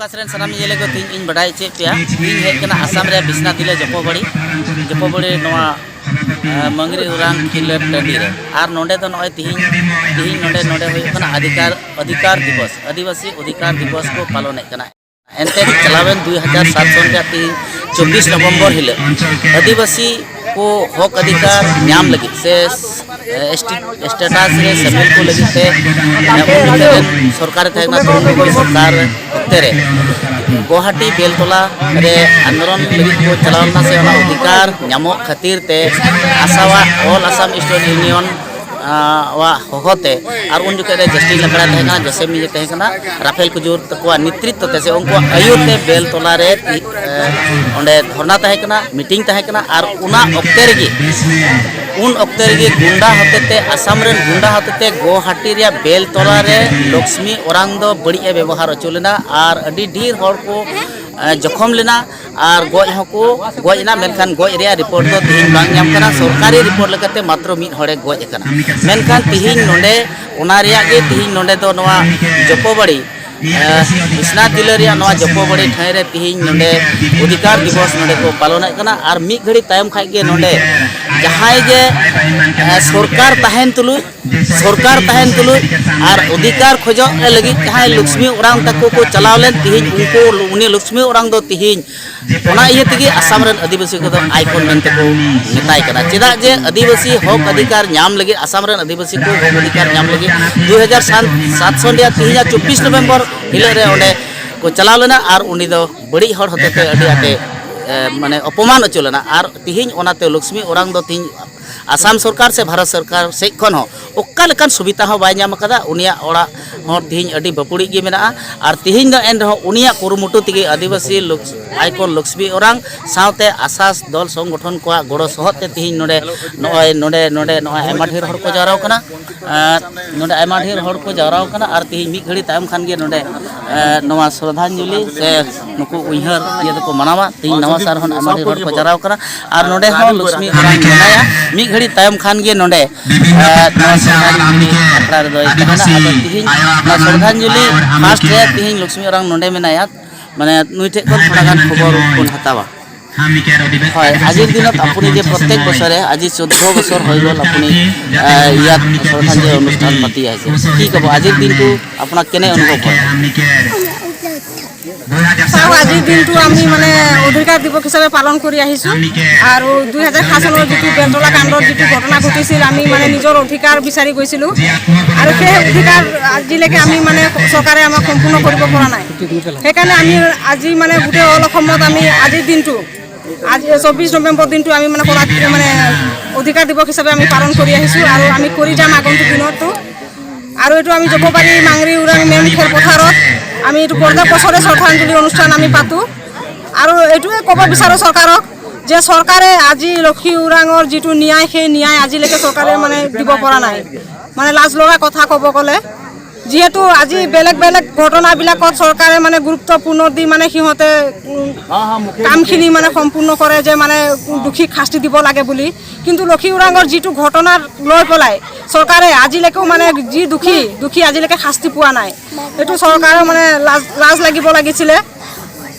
Focus ᱨᱮᱱ ᱥᱟᱱᱟᱢ ᱧᱮᱞᱮ ᱠᱚ ᱛᱤᱦᱤᱧ ᱤᱧ ᱵᱟᱰᱟᱭ ᱦᱚᱪᱚᱭᱮᱫ ᱯᱮᱭᱟ ᱤᱧ ᱦᱮᱡ ᱠᱟᱱᱟ ᱟᱥᱟᱢ ᱨᱮᱭᱟᱜ ᱵᱤᱥᱱᱟᱛᱷ ᱡᱮᱞᱟ ᱡᱚᱯᱚᱵᱟᱲᱤ ᱡᱚᱯᱚᱵᱟᱲᱤ ᱱᱚᱣᱟ ᱢᱟᱝᱨᱤ ᱩᱨᱟᱝ ᱠᱷᱮᱞᱳᱰ ᱴᱟᱺᱰᱤ ᱨᱮ ᱟᱨ ᱱᱚᱰᱮ ᱫᱚ ᱱᱚᱜᱼᱚᱭ ᱛᱤᱦᱤᱧ ᱛᱤᱦᱤᱧ ᱱᱚᱰᱮ ᱱᱚᱰᱮ ᱦᱩᱭᱩᱜ ᱠᱟᱱᱟ ᱚᱫᱷᱤᱠᱟᱨ ᱚᱫᱷᱤᱠᱟᱨ ᱫᱤᱵᱚᱥ ᱟᱹᱫᱤᱵᱟᱹᱥᱤ ᱚᱫᱷᱤᱠᱟᱨ ᱫᱤᱵᱚᱥ ᱠᱚ ᱯᱟᱞᱚᱱᱮᱫ ᱠᱟᱱᱟ। ᱮᱱᱛᱮ ᱪᱟᱞᱟᱣᱮᱱ 2007 ᱥᱚᱱ ᱨᱮᱭᱟᱜ ᱛᱤᱦᱤᱧ 24 ᱱᱚᱵᱷᱮᱢᱵᱚᱨ ᱦᱤᱞᱳᱜ ᱟᱹᱫᱤᱵᱟᱹᱥᱤ ᱠᱚ ᱦᱚᱠ ᱚᱫᱷᱤᱠᱟᱨ ᱧᱟᱢ ᱞᱟᱹᱜᱤᱫ ᱥᱮ ᱮᱥ ᱴᱤ ᱥᱴᱮᱴᱟᱥ ᱨᱮ ᱥᱟᱢᱤᱞ ᱠᱚ ᱞᱟᱹᱜᱤᱫ ᱛᱮ ᱩᱱ ᱡᱚᱠᱷᱮᱡ ᱨᱮᱱ ᱥᱚᱨᱠᱟᱨᱮ ᱛᱟᱦᱮᱸ ᱠᱟᱱᱟ ᱛᱚᱨᱩᱱ ᱜᱚᱜᱚᱭ ᱥᱚᱨᱠᱟᱨ ᱚᱠᱛᱮ ᱨᱮ ᱜᱩᱣᱟᱦᱟᱴᱤ ᱵᱮᱞᱛᱚᱞᱟ ᱨᱮ ᱟᱱᱫᱳᱞᱚᱱ ᱞᱟᱹᱜᱤᱫ ᱠᱚ ᱪᱟᱞᱟᱣ ᱞᱮᱱᱟ ᱥᱮ ᱚᱱᱟ ᱚᱫᱷᱤᱠᱟᱨ ᱧᱟᱢᱚᱜ ᱠᱷᱟᱹᱛᱤᱨ ᱛᱮ ᱟᱥᱟᱣᱟᱜ ᱚᱞ ᱟᱥᱟᱢ ᱥᱴᱩᱰᱮᱱᱴ ᱤᱭᱩᱱᱤᱭᱚᱱ ᱣᱟᱜ ᱦᱚᱦᱚᱛᱮ ᱟᱨ ᱩᱱ ᱡᱚᱠᱷᱮᱡ ᱨᱮ ᱡᱟᱥᱴᱤᱱ ᱞᱟᱠᱲᱟ ᱛᱟᱦᱮᱸ ᱠᱟᱱᱟ, ᱡᱚᱥᱮᱯ ᱢᱤᱡᱮ ᱛᱟᱦᱮᱸ ᱠᱟᱱᱟ, ᱨᱟᱯᱷᱮᱞ ᱠᱩᱡᱩᱨ ᱛᱟᱠᱚᱣᱟᱜ ᱱᱮᱛᱨᱤᱛᱛᱚ ᱛᱮ ᱥᱮ ᱩᱱᱠᱩᱣᱟᱜ ᱟᱹᱭᱩᱨ ᱛᱮ ᱵᱮᱞᱛᱚᱞᱟ ᱨᱮ ᱚᱸᱰᱮ ᱫᱷᱚᱨᱱᱟ ᱛᱟᱦᱮᱸ ᱠᱟᱱᱟ, ᱢᱤᱴᱤᱝ ᱛᱟᱦᱮᱸ ᱠᱟᱱᱟ। ᱟᱨ ᱚᱱᱟ ᱚᱠᱛᱮ ᱨᱮᱜᱮ ᱩᱱ ᱚᱠᱛᱮ ᱨᱮᱜᱮ ᱜᱩᱱᱰᱟ ᱦᱚᱛᱮᱛᱮ ᱟᱥᱟᱢ ᱨᱮᱱ ᱜᱩᱱᱰᱟ ᱦᱚᱛᱮᱛᱮ ᱜᱩᱣᱟᱦᱟᱴᱤ ᱨᱮᱭᱟᱜ ᱵᱮᱞᱛᱚᱞᱟ ᱨᱮ ᱞᱚᱠᱥᱢᱤ ᱚᱨᱟᱝ ᱫᱚ ᱵᱟᱹᱲᱤᱡ ᱮ ᱵᱮᱵᱚᱦᱟᱨ ᱦᱚᱪᱚ ᱞᱮᱱᱟ ᱟᱨ ᱟᱹᱰᱤ ᱰᱷᱮᱨ ᱦᱚᱲ ᱠᱚ ᱡᱚᱠᱷᱚᱢ ᱞᱮᱱᱟ ᱟᱨ ᱜᱚᱡ ᱦᱚᱸᱠᱚ ᱜᱚᱡ ᱮᱱᱟ। ᱢᱮᱱᱠᱷᱟᱱ ᱜᱚᱡ ᱨᱮᱭᱟᱜ ᱨᱤᱯᱳᱨᱴ ᱫᱚ ᱛᱤᱦᱤᱧ ᱵᱟᱝ ᱧᱟᱢ ᱠᱟᱱᱟ। ᱥᱚᱨᱠᱟᱨᱤ ᱨᱤᱯᱳᱨᱴ ᱞᱮᱠᱟᱛᱮ ᱢᱟᱛᱨᱚ ᱢᱤᱫ ᱦᱚᱲᱮ ᱜᱚᱡ ᱟᱠᱟᱱᱟ। ᱢᱮᱱᱠᱷᱟᱱ ᱛᱤᱦᱤᱧ ᱱᱚᱰᱮ ᱚᱱᱟ ᱨᱮᱭᱟᱜ ᱜᱮ ᱛᱤᱦᱤᱧ ᱱᱚᱰᱮ ᱫᱚ ᱱᱚᱣᱟ ᱡᱚᱯᱚᱵᱟᱲᱤ ᱵᱤᱥᱱᱟᱛᱷ ᱡᱮᱞᱟ ᱨᱮᱭᱟᱜ ᱱᱚᱣᱟ ᱡᱚᱯᱚᱵᱟᱲᱤ ᱴᱷᱟᱹᱭ ᱨᱮ ᱛᱤᱦᱤᱧ ᱱᱚᱰᱮ ᱚᱫᱷᱤᱠᱟᱨ ᱫᱤᱵᱚᱥ ᱱᱚᱰᱮ ᱠᱚ ᱯᱟᱞᱚᱱᱮᱫ ᱠᱟᱱᱟ। ᱟᱨ ᱢᱤᱫ ᱜᱷᱟᱹᱲᱤ ᱛᱟᱭᱚᱢ ᱠᱷᱟᱡ ᱜᱮ ᱱᱚᱰᱮ ᱡᱟᱦᱟᱸᱭ ᱡᱮ ᱥᱚᱨᱠᱟᱨ ᱛᱟᱦᱮᱱ ᱛᱩᱞᱩᱡ ᱥᱚᱨᱠᱟᱨ ᱛᱟᱦᱮᱱ ᱛᱩᱞᱩᱡ ᱟᱨ ᱚᱫᱷᱤᱠᱟᱨ ᱠᱷᱚᱡᱚᱜ ᱞᱟᱹᱜᱤᱫ ᱡᱟᱦᱟᱸᱭ ᱞᱚᱠᱥᱢᱤ ᱚᱨᱟᱝ ᱛᱟᱠᱚ ᱠᱚ ᱪᱟᱞᱟᱣ ᱞᱮᱱ ᱛᱤᱦᱤᱧ ᱩᱱᱠᱩ ᱩᱱᱤ ᱞᱚᱠᱥᱢᱤ ᱚᱨᱟᱝ ᱫᱚ ᱛᱤᱦᱤᱧ ᱚᱱᱟ ᱤᱭᱟᱹ ᱛᱮᱜᱮ ᱟᱥᱟᱢ ᱨᱮᱱ ᱟᱹᱫᱤᱵᱟᱹᱥᱤ ᱠᱚᱫᱚ ᱟᱭᱠᱚᱱ ᱢᱮᱱᱛᱮ ᱠᱚ ᱢᱮᱛᱟᱭ ᱠᱟᱱᱟ। ᱪᱮᱫᱟᱜ ᱡᱮ ᱟᱹᱫᱤᱵᱟᱹᱥᱤ ᱦᱚᱠ ᱚᱫᱷᱤᱠᱟᱨ ᱧᱟᱢ ᱞᱟᱹᱜᱤᱫ ᱟᱥᱟᱢ ᱨᱮᱱ ᱟᱹᱫᱤᱵᱟᱹᱥᱤ ᱠᱚ ᱦᱚᱠ ᱚᱫᱷᱤᱠᱟᱨ ᱧᱟᱢ ᱞᱟᱹᱜᱤᱫ 2007 ᱥᱚᱱ ᱨᱮᱭᱟᱜ ᱛᱤᱦᱤᱧᱟᱜ 24 ᱱᱚᱵᱷᱮᱢᱵᱚᱨ ᱦᱤᱞᱳᱜ ᱨᱮ ᱚᱸᱰᱮ ᱠᱚ ᱪᱟᱞᱟᱣ ᱞᱮᱱᱟ ᱟᱨ ᱩᱱᱤ ᱫᱚ ᱵᱟᱹᱲᱤᱡ ᱦᱚᱲ ᱦᱚᱛᱮᱛᱮ ᱟᱹᱰᱤ ᱟᱸᱴᱮ ᱢᱟᱱᱮ ᱚᱯᱚᱢᱟᱱ ᱦᱚᱪᱚ ᱞᱮᱱᱟ। ᱟᱨ ᱛᱤᱦᱤᱧ ᱚᱱᱟᱛᱮ ᱞᱚᱠᱥᱢᱤ ᱚᱨᱟᱝ ᱫᱚ ᱛᱤᱦᱤᱧ ᱟᱥᱟᱢ ᱥᱚᱨᱠᱟᱨ ᱥᱮ ᱵᱷᱟᱨᱚᱛ ᱥᱚᱨᱠᱟᱨ ᱥᱮᱫ ᱠᱷᱚᱱ ᱦᱚᱸ ᱚᱠᱟ ᱞᱮᱠᱟᱱ ᱥᱩᱵᱤᱫᱷᱟ ᱦᱚᱸ ᱵᱟᱭ ᱧᱟᱢ ᱟᱠᱟᱫᱟ। ᱩᱱᱤᱭᱟᱜ ᱚᱲᱟᱜ ᱦᱚᱸ ᱛᱤᱦᱤᱧ ᱟᱹᱰᱤ ᱵᱟᱹᱯᱩᱲᱤᱡ ᱜᱮ ᱢᱮᱱᱟᱜᱼᱟ। ᱟᱨ ᱛᱤᱦᱤᱧ ᱫᱚ ᱮᱱ ᱨᱮᱦᱚᱸ ᱩᱱᱤᱭᱟᱜ ᱠᱩᱨᱩᱢᱩᱴᱩ ᱛᱮᱜᱮ ᱟᱹᱫᱤᱵᱟᱹᱥᱤ ᱟᱭᱠᱚᱱ ᱞᱚᱠᱥᱢᱤ ᱚᱨᱟᱝ ᱥᱟᱶᱛᱮ ᱟᱥᱟᱥ ᱫᱚᱞ ᱥᱚᱝᱜᱚᱴᱷᱚᱱ ᱠᱚᱣᱟᱜ ᱜᱚᱲᱚ ᱥᱚᱦᱚᱫ ᱛᱮ ᱛᱤᱦᱤᱧ ᱱᱚᱰᱮ ᱱᱚᱜᱼᱚᱭ ᱱᱚᱰᱮ ᱱᱚᱰᱮ ᱱᱚᱜᱼᱚᱭ ᱟᱭᱢᱟ ᱰᱷᱮᱨ ᱦᱚᱲ ᱠᱚ ᱡᱟᱣᱨᱟ ᱟᱠᱟᱱᱟ, ᱱᱚᱰᱮ ᱟᱭᱢᱟ ᱰᱷᱮᱨ ᱦᱚᱲ ᱠᱚ ᱡᱟᱣᱨᱟ ᱟᱠᱟᱱᱟ। ᱟᱨ ᱛᱤᱦᱤᱧ ᱢᱤᱫ ᱜᱷᱟᱹᱲᱤ ᱛᱟᱭᱚᱢ ᱠᱷᱟᱱ ᱜᱮ ᱱᱚᱰᱮ ᱱᱚᱣᱟ ᱥᱨᱚᱫᱷᱟᱧᱡᱚᱞᱤ ᱥᱮ ᱱᱩᱠᱩ ᱩᱭᱦᱟᱹᱨ ᱤᱭᱟᱹ ᱫᱚᱠᱚ ᱢᱟᱱᱟᱣᱟ। ᱛᱤᱦᱤᱧ ᱱᱟᱣᱟ ᱥᱟᱨ ᱦᱚᱸ ᱟᱭᱢᱟ ᱰᱷᱮᱨ ᱦᱚᱲ ᱠᱚ ᱡᱟᱣᱨᱟ ᱟᱠᱟᱱᱟ ᱟᱨ ᱱᱚᱰᱮ ᱦᱚᱸ ᱞᱚᱠᱥᱢᱤ ᱚᱨᱟᱝ ᱢᱮᱱᱟᱭᱟ। ᱢᱤᱫ ᱜᱷᱟᱹᱲᱤ ᱛᱟᱭᱚᱢ ᱠᱷᱟᱱ ᱜᱮ ᱱᱚᱰᱮ ᱱᱚᱣᱟ ᱥᱨᱚᱫᱷᱟᱧᱡᱚᱞᱤ ᱟᱠᱷᱲᱟ ᱨᱮᱫᱚᱭ ᱛᱟᱦᱮᱱᱟ। ᱟᱫᱚ ᱛᱤᱦᱤᱧ ᱱᱚᱣᱟ ᱥᱨᱚᱫᱷᱟᱧᱡᱚᱞᱤ ᱯᱷᱟᱥᱴ ᱨᱮ ᱛᱤᱦᱤᱧ ᱞᱚᱠᱥᱢᱤ ᱚᱨᱟᱝ ᱱᱚᱰᱮ ᱢᱮᱱᱟᱭᱟ, ᱢᱟᱱᱮ ᱱᱩᱭ ᱴᱷᱮᱡ ᱠᱷᱚᱱ ᱛᱷᱚᱲᱟ ᱜᱟᱱ ᱠᱷᱚᱵᱚᱨ ᱵᱚᱱ ᱦᱟᱛᱟᱣᱟ। হয়, আজিৰ দিনত আপুনি যে প্ৰত্যেক বছৰে আজি 14 বছৰ হৈ গ'ল আপুনি ইয়াত শ্ৰদ্ধাঞ্জলি অনুষ্ঠান পাতি আহিছে, কি ক'ব আজিৰ দিনটো আপোনাক কেনে অনুভৱ হয়? চাওঁ, আজিৰ দিনটো আমি মানে অধিকাৰ দিৱস হিচাপে পালন কৰি আহিছোঁ আৰু 2007 চনৰ যিটো বেলতলা কাণ্ডৰ যিটো ঘটনা ঘটিছিল, আমি মানে নিজৰ অধিকাৰ বিচাৰি গৈছিলোঁ আৰু সেই অধিকাৰ আজিলৈকে আমি মানে চৰকাৰে আমাক সম্পূৰ্ণ কৰিব পৰা নাই। সেইকাৰণে আমি আজি মানে গোটেই অল অসমত আমি আজিৰ দিনটো, আজি 24 নৱেম্বৰ দিনটো আমি মানে কৰা মানে অধিকাৰ দিৱস হিচাপে আমি পালন কৰি আহিছোঁ আৰু আমি কৰি যাম আগন্তুক দিনতো। আৰু এইটো আমি জপবাৰী মাংৰি উৰাং মেম খেলপথাৰত আমি এইটো প্ৰত্যেক বছৰে শ্ৰদ্ধাঞ্জলি অনুষ্ঠান আমি পাতোঁ। আৰু এইটোৱে ক'ব বিচাৰোঁ চৰকাৰক যে চৰকাৰে আজি লক্ষী উৰাঙৰ যিটো ন্যায়, সেই ন্যায় আজিলৈকে চৰকাৰে মানে দিব পৰা নাই। মানে লাজ লগা কথা ক'ব গ'লে, যিহেতু আজি বেলেগ বেলেগ ঘটনাবিলাকত চৰকাৰে মানে গুৰুত্বপূৰ্ণ দি মানে সিহঁতে কামখিনি মানে সম্পূৰ্ণ কৰে যে মানে দোষীক শাস্তি দিব লাগে বুলি, কিন্তু লক্ষী উৰাঙৰ যিটো ঘটনা লৈ পেলাই চৰকাৰে আজিলৈকেও মানে যি দোষী দোষী আজিলৈকে শাস্তি পোৱা নাই। এইটো চৰকাৰৰ মানে লাজ লাজ লাগিব লাগিছিলে।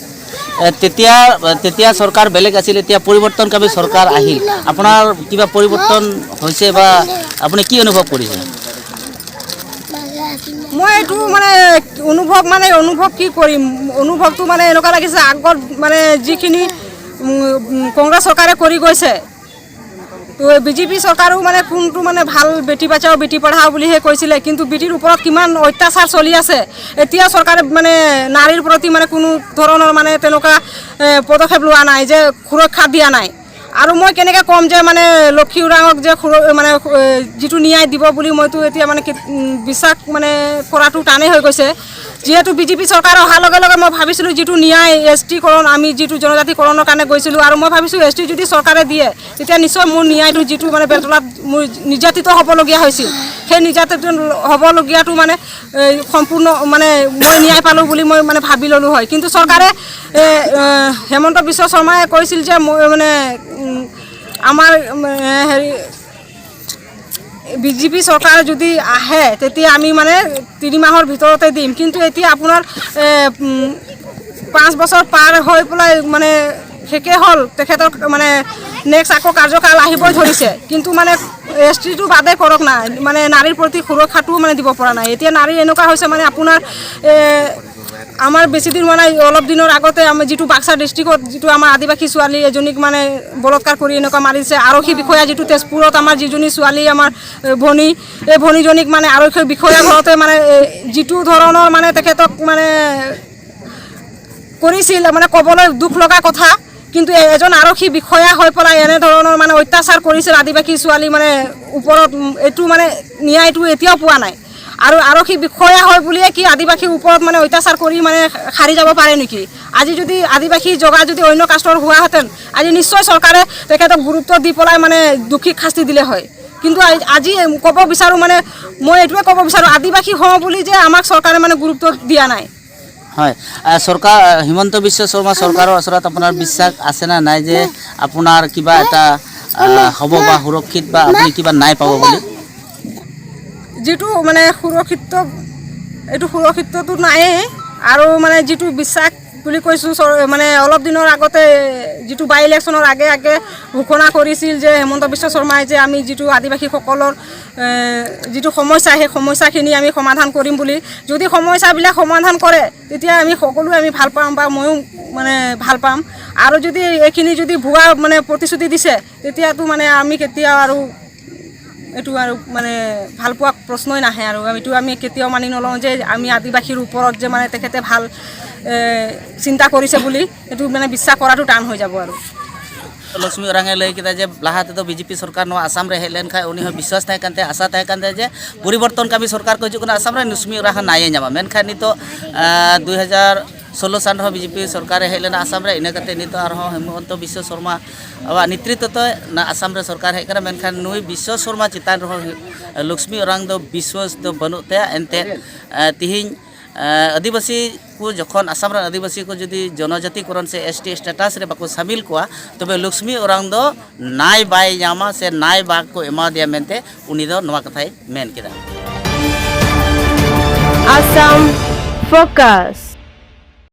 তেতিয়া তেতিয়া চৰকাৰ বেলেগ আছিল, এতিয়া পৰিৱৰ্তনকামী চৰকাৰ আহিল। আপোনাৰ কিবা পৰিৱৰ্তন হৈছে বা আপুনি কি অনুভৱ কৰিছে? মই এইটো মানে অনুভৱ মানে অনুভৱ কি কৰিম, অনুভৱটো মানে এনেকুৱা লাগিছে আগত মানে যিখিনি কংগ্ৰেছ চৰকাৰে কৰি গৈছে, তো বিজেপি চৰকাৰেও মানে কোনটো মানে ভাল বেটি বাচাও বেটি পঢ়াও বুলিহে কৈছিলে, কিন্তু বেটিৰ ওপৰত কিমান অত্যাচাৰ চলি আছে, এতিয়া চৰকাৰে মানে নাৰীৰ প্ৰতি মানে কোনো ধৰণৰ মানে তেনেকুৱা পদক্ষেপ লোৱা নাই যে সুৰক্ষা দিয়া নাই। আৰু মই কেনেকৈ ক'ম যে মানে লক্ষী উৰাঙক যে মানে যিটো ন্যায় দিব বুলি মইতো এতিয়া মানে বিশ্বাস মানে কৰাটো টানেই হৈ গৈছে। যিহেতু বিজেপি চৰকাৰ অহাৰ লগে লগে মই ভাবিছিলোঁ যিটো ন্যায় এছ টিকৰণ, আমি যিটো জনজাতিকৰণৰ কাৰণে গৈছিলোঁ আৰু মই ভাবিছোঁ এছ টি যদি চৰকাৰে দিয়ে তেতিয়া নিশ্চয় মোৰ ন্যায়টো, যিটো মানে বেলতলাত মোৰ নিৰ্যাতিত হ'বলগীয়া হৈছিল, সেই নিৰ্যাতিত হ'বলগীয়াটো মানে সম্পূৰ্ণ মানে মই ন্যায় পালোঁ বুলি মই মানে ভাবি ল'লোঁ হয়। কিন্তু চৰকাৰে হেমন্ত বিশ্ব শৰ্মাই কৈছিল যে মই মানে আমাৰ হেৰি বিজেপি চৰকাৰ যদি আহে তেতিয়া আমি মানে 3 মাহৰ ভিতৰতে দিম, কিন্তু এতিয়া আপোনাৰ 5 বছৰ পাৰ হৈ পেলাই মানে শেষে হ'ল তেখেতৰ, মানে নেক্সট আকৌ কাৰ্যকাল আহিবই ধৰিছে। কিন্তু মানে এছ টিটো বাদে কৰক না, মানে নাৰীৰ প্ৰতি সুৰক্ষাটোও মানে দিব পৰা নাই। এতিয়া নাৰী এনেকুৱা হৈছে, মানে আপোনাৰ আমাৰ বেছি দিন হোৱা নাই, অলপ দিনৰ আগতে আমি যিটো বাক্সা ডিষ্ট্ৰিক্টত যিটো আমাৰ আদিবাসী ছোৱালী এজনীক মানে বলাৎকাৰ কৰি এনেকুৱা মাৰিছে আৰক্ষী বিষয়া, যিটো তেজপুৰত আমাৰ যিজনী ছোৱালী, আমাৰ ভনী, এই ভনীজনীক মানে আৰক্ষী বিষয়া ঘৰতে মানে যিটো ধৰণৰ মানে তেখেতক মানে কৰিছিল, মানে ক'বলৈ দুখ লগা কথা। কিন্তু এজন আৰক্ষী বিষয়া হৈ পেলাই এনেধৰণৰ মানে অত্যাচাৰ কৰিছিল আদিবাসী ছোৱালী মানে ওপৰত, এইটো মানে ন্যায়টো এতিয়াও পোৱা নাই। আৰু আৰক্ষী বিষয়া হয় বুলিয়ে কি আদিবাসীৰ ওপৰত মানে অত্যাচাৰ কৰি মানে সাৰি যাব পাৰে নেকি? আজি যদি আদিবাসী জগা যদি অন্য কাষ্টৰ হোৱাহেঁতেন, আজি নিশ্চয় চৰকাৰে তেখেতক গুৰুত্ব দি পেলাই মানে দোষীক শাস্তি দিলে হয়। কিন্তু আজি ক'ব বিচাৰোঁ, মানে মই এইটোৱে ক'ব বিচাৰোঁ, আদিবাসী হওঁ বুলি যে আমাক চৰকাৰে মানে গুৰুত্ব দিয়া নাই। হয়, চৰকাৰ, হিমন্ত বিশ্ব শৰ্মা চৰকাৰৰ ওচৰত আপোনাৰ বিশ্বাস আছে নে নাই যে আপোনাৰ কিবা এটা হ'ব বা সুৰক্ষিত বা আপুনি কিবা নাই পাব বুলি? যিটো মানে সুৰক্ষিত, এইটো সুৰক্ষিতটো নায়েই। আৰু মানে যিটো বিশ্বাস বুলি কৈছোঁ, মানে অলপ দিনৰ আগতে যিটো বাই ইলেকশ্যনৰ আগে আগে ঘোষণা কৰিছিল যে হিমন্ত বিশ্ব শৰ্মাই যে আমি যিটো আদিবাসীসকলৰ যিটো সমস্যা, সেই সমস্যাখিনি আমি সমাধান কৰিম বুলি, যদি সমস্যাবিলাক সমাধান কৰে তেতিয়া আমি সকলোৱে আমি ভাল পাম বা ময়ো মানে ভাল পাম। আৰু যদি এইখিনি যদি ভুৱা মানে প্ৰতিশ্ৰুতি দিছে, তেতিয়াতো মানে আমি কেতিয়াও আৰু এইটো আৰু মানে ভাল পোৱা প্ৰশ্নই নাহে। আৰু এইটো আমি কেতিয়াও মানি নলওঁ যে আমি আদিবাসীৰ ওপৰত যে মানে তেখেতে ভাল চিন্তা কৰিছে বুলি, এইটো মানে বিশ্বাস কৰাটো টান হৈ যাব। আৰু लक्ष्मी ओरांगे लई केदा जे लाहा तेदो बीजेपी सरकार नोआ आसाम रे हेज लेन खान उनी विश्वास ताहें कान ताया, आशा ताहें कान ताया जे परिवर्तन कामी सरकार को हिजुक कना आसाम रे, लक्ष्मी ओरांग नाये ñामा। मेनखान नितो 2016 साल रह बीजेपी सरकार हेज लेना आसाम रे, इना कते नितो आरहों हिमंत विश्व शर्मा आवाग नेतृत्व ते ना आसाम रे सरकार हेज कना। मेनखान नुई विश्व शर्मा चितान रह लक्ष्मी ओरांग दो विश्वास दो बनुक तया। एनते तिहिñ आदिवासी को जखन आसाम रे आदिवासी को जुदी जनजातिकरण से एसटी स्टेटस रे बाको शामिल कोआ, तबे लक्ष्मी ओरांग दो नाय बाय ñामा से नाय बाग को एमा दिया मेनते उनी दो नोआ कथाय मेन केदा। Assam Focus.